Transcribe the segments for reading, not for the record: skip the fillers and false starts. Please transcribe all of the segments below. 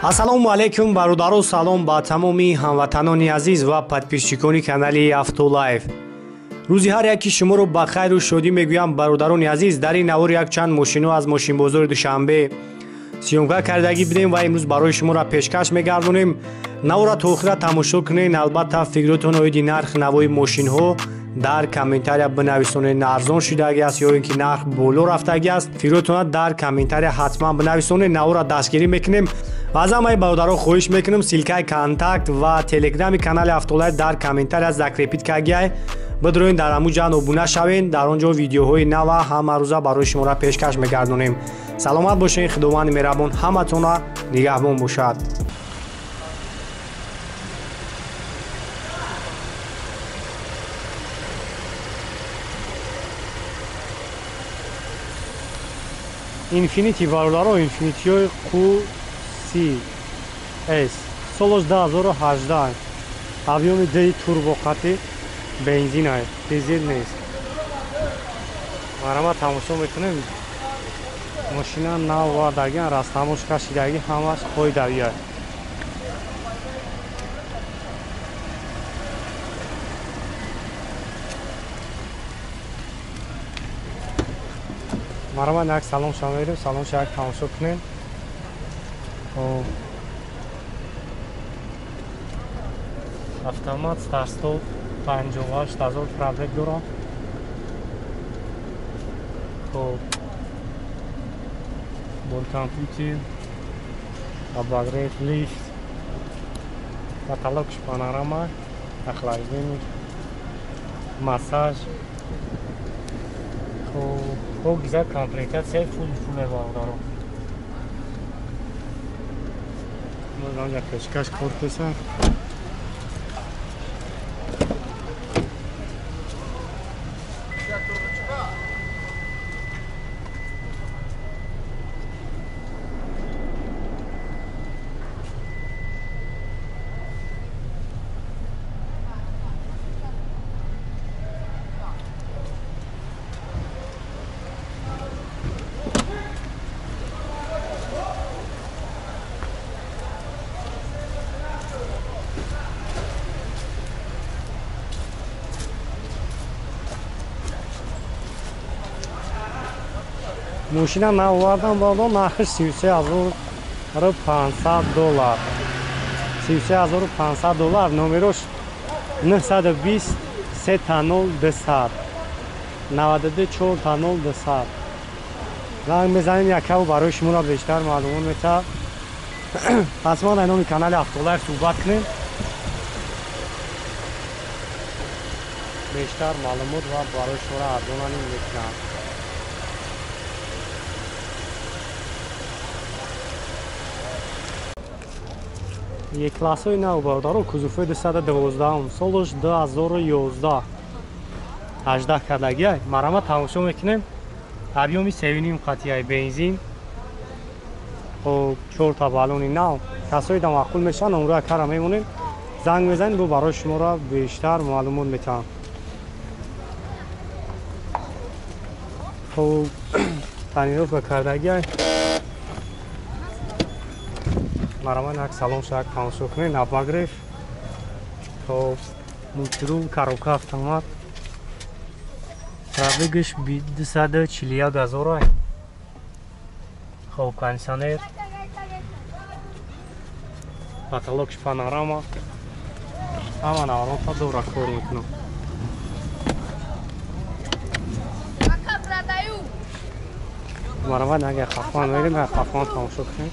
Ассалому алайкум бародаро, салом ба тамоми ҳамватанони азиз ва подписчикони канали Автолайф. Рӯзи ҳар яки шуморо ба хайру шодӣ мегӯям бародарони азиз. Дар ин навор якчанд мошино аз мошинбозори Душанбе съёмка кардагӣ будем ва имрӯз барои шуморо пешкаш мегардонем. Навора то охира тамошо кунед, албатта фикротон оиди нарх навои мошинҳо дар комментария бинависонед. Арзон шудаги аст ё ин ки нарх боло рафтаги аст, фикротонро дар комментария ҳатман бинависонед. Навора дастгирӣ мекунем ва аз ҳамаи бародаро хоҳиш мекунем ссылкаи контакт ва телеграми канали Автолайф дар комментария закрепить кагиай бидроен, дар ҳамун ҷа обуна шавен. Дар он ҷо видеоҳои нава ҳамарӯза барои шуморо пешкаш мегардонем. Саломат бошед, Худованди меҳрабон ҳаматонро нигаҳбон бошад. Инфинити бародаро, Инфинитиҳои QCS солаш 2018, объёми Д турбо қати бензин, дизел нест. Марама тамошо мекунем, мошина нав вардагиан, растамош кашидаги, ҳамаш қоидавия. Марама як салон шамерем, салон як тамошо кунем. Автомат, старт-стоп, 58,000 пробег дорам. Хоб, бо компютер, обогрев, лифт, потолокш панорама, охлаждение, массаж. Хоб, гиза комплектация фул фуле бародаро. Мо пешкаш кортеса. Мошина навовардан баъдо нархиш 33,500 доллар. 33,500 доллар. Номерош 920 3 200 92 4 200. Занг мезанем якаву барои шуморо бештар маълумот метаҳад. Ҳатман дар номи канали Автолайф суҳбат кунем, бештар маълумот ва барои шуморо арзонаним мекунам. Е-классҳои нав бародаро, кузовҳои 212, солаш 2011, 18 кардагиай. Марама тамошо мекунем. Объёми 3.5 қатияй бензин. Хоб, 4 та баллони нав. Касои да маъқул мешаванд, онро кара мемонем. Занг мезанем, бо барои шуморо бештар маълумот метаҳам. Хоб, тонировка кардагиай. Марама як салон шак тамошо кунед, обогрев, хоб, мультирул, коробка автомат. Пробегаш 241,000. Хоб, кондиционер, потолокш панорама. Ҳама наворота дора кор мекунам. Марама як хафан мерем, як хафан тамошо кунед.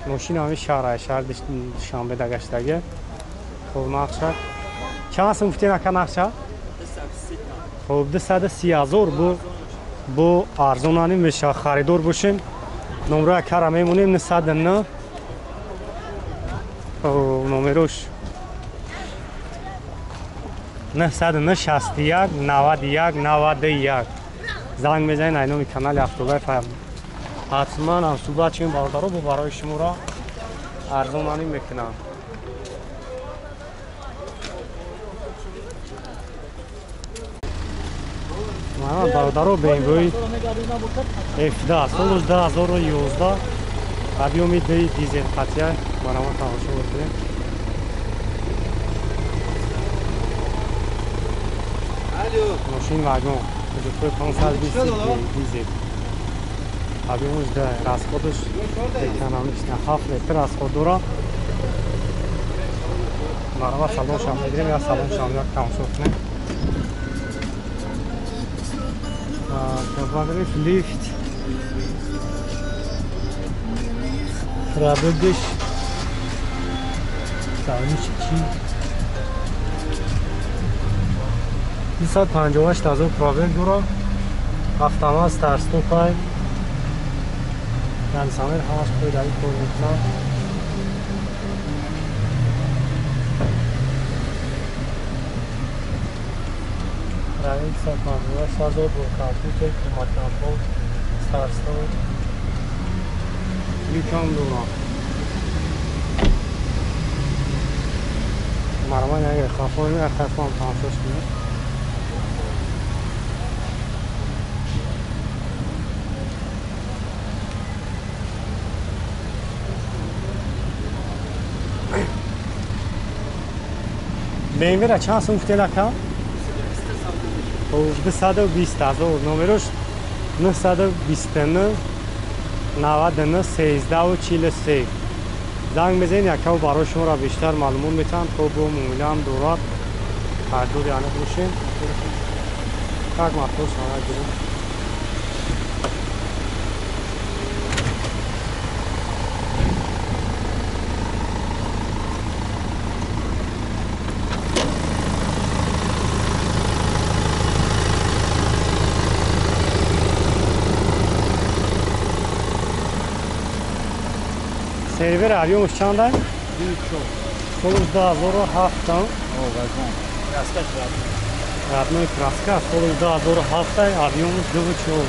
Мошина ҳамин шаҳр, шаҳри Душанбе дагаштаги. Хоб, нақша чанд сум гуфтем ака нақша? Хоб, 230,000 бо арзонаним мешавад. Харидор бошем, номро акара мемонем 909. Хоб, номерош 909 61 91 91. Занг мезанед ай номи канали Автолайф. Ҳатман ҳам суҳбат шавем бародаро, бо барои шуморо арзонанӣ мекунам. Бародаро BMW F10 солаш 2011 объёми 2 дизел қатия марама тамошо мекунем. Мошин вагон кузовҳои 520 дизел. Объёмаш 2, расходаш экономична 7 литр расход дорад. Марама салоншам мегирем, я салоншам як тамошо кунем. Обогрев лифт. Пробегаш савничи 258 ҳазор пробег дорад. Автомат старстопай. Кондиционер ҳамаш пойдави кор мекунад. Пробег 258 ҳазор бо компютер, климат-контрол, старстоп. Люкам дорад. Марман агар хафои хафон тамошош кунед. BMW-ра чанд сум гуфтед ака? 220 ҳазор. Номерош 929 99 13 43. Занг мезанед, якав барои шуморо бештар маълумот метаҳам, то бо муомилаам дорад. Ҳардури аниқ бошем. Так мотор шава гирем. Сервер объёмаш чанд ай? Солаш 2007. Родной краска, солаш 2007, объёмаш 2,4.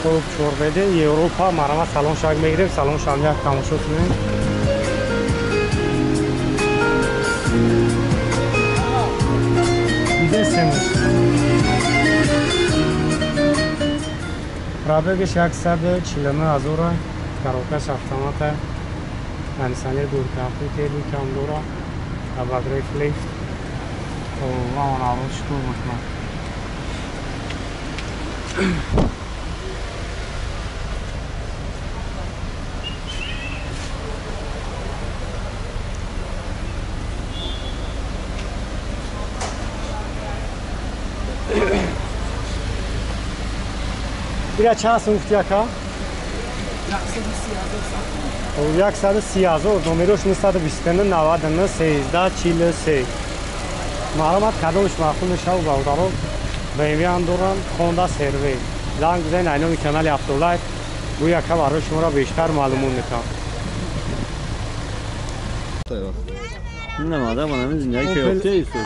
Хуб, 4 Европа, марама салон шаг мегирем, салон шам як тамошо кунем. Десемеш. Пробегаш 149 ҳазор, коробкаш автомата, кондиционер бур, компютер люкам дора, обогрев лифт. Ва он аввал чӣ кор мекунад? Ира чанд сум гуфти ака? 130 ҳазор. Номерош 929 99 13 43. Маълумот кадомаш маъқул мешавад бародаро? BMW ҳам доранд, Honda CR-V. Занг бизанед айноми канали Автолайф, гӯй ака барои шуморо бештар маълумот метаҳам.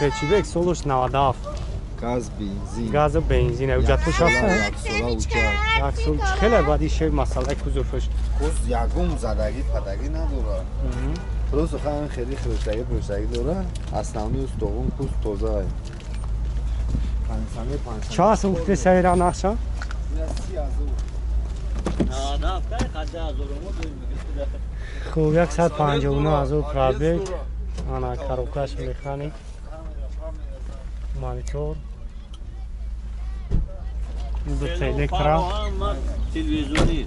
Хечибек солаш 97. Газ, бензин. Газ бензин. Уҷатош ҳаст? Як сол. Хеле баъд иши масъалаи кузоваш. Куз ягон задагӣ падагӣ надорад. Просто хан хеле хӯрдагӣ пӯшагӣ дорад. Основной устогон куз тоза. Чанд сум гуфтед сайра нақша? Хуб, 159 ҳазор пробег. Ана коробкаш механик. Монитор. Дута электро. Телевизиони.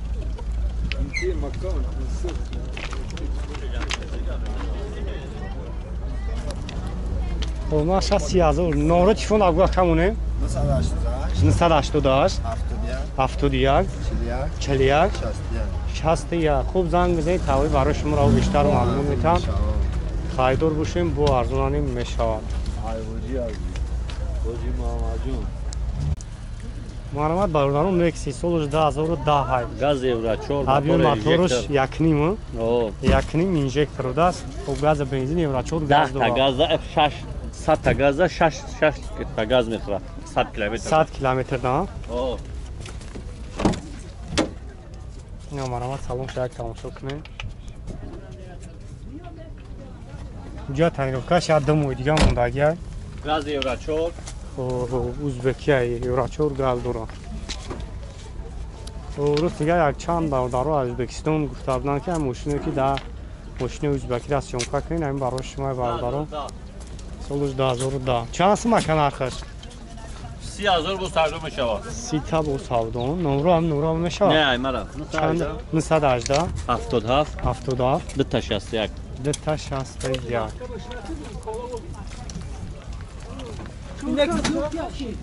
Хуб, ма 60 ҳазор. Номро телефон агӯ камонем? 988 71 41 61. Хуб, занг бизанед, таври барои шуморо бештар маълумот метаҳам. Харидор бошем, бо арзонанӣ мешавад. Марҳамат бародарон, Lexus солаш 2010. Газ евро 4, объём мотораш 1.5, 1.5 инжектор будааст. Хуб, газ бензин евро 4 газ дорад. 10 та газ, 6 100 та газ, 6 6 та газ мехӯрад. 100 километр. 100 километр, да? Марҳамат, салон шак тамошо кунед. Ҷа тонировка шад 2 моҳ дига мондагия. Газ евро 4. Узбекия евро 4 газ дора. Рост дига як чанд бародаро аз Ӯзбекистон гуфта буданд, ки мошине ки дар мошини ӯзбекиро съёмка кунед, ҳамин барои шумо бародаро. Солуш 2010. Чанд сум ака нархаш? 30,000 бо савдо мешавад. 30 та бо савдо. Номро ҳам номро мешавад? Не, мара. 918 77 77 261 261. 30,000.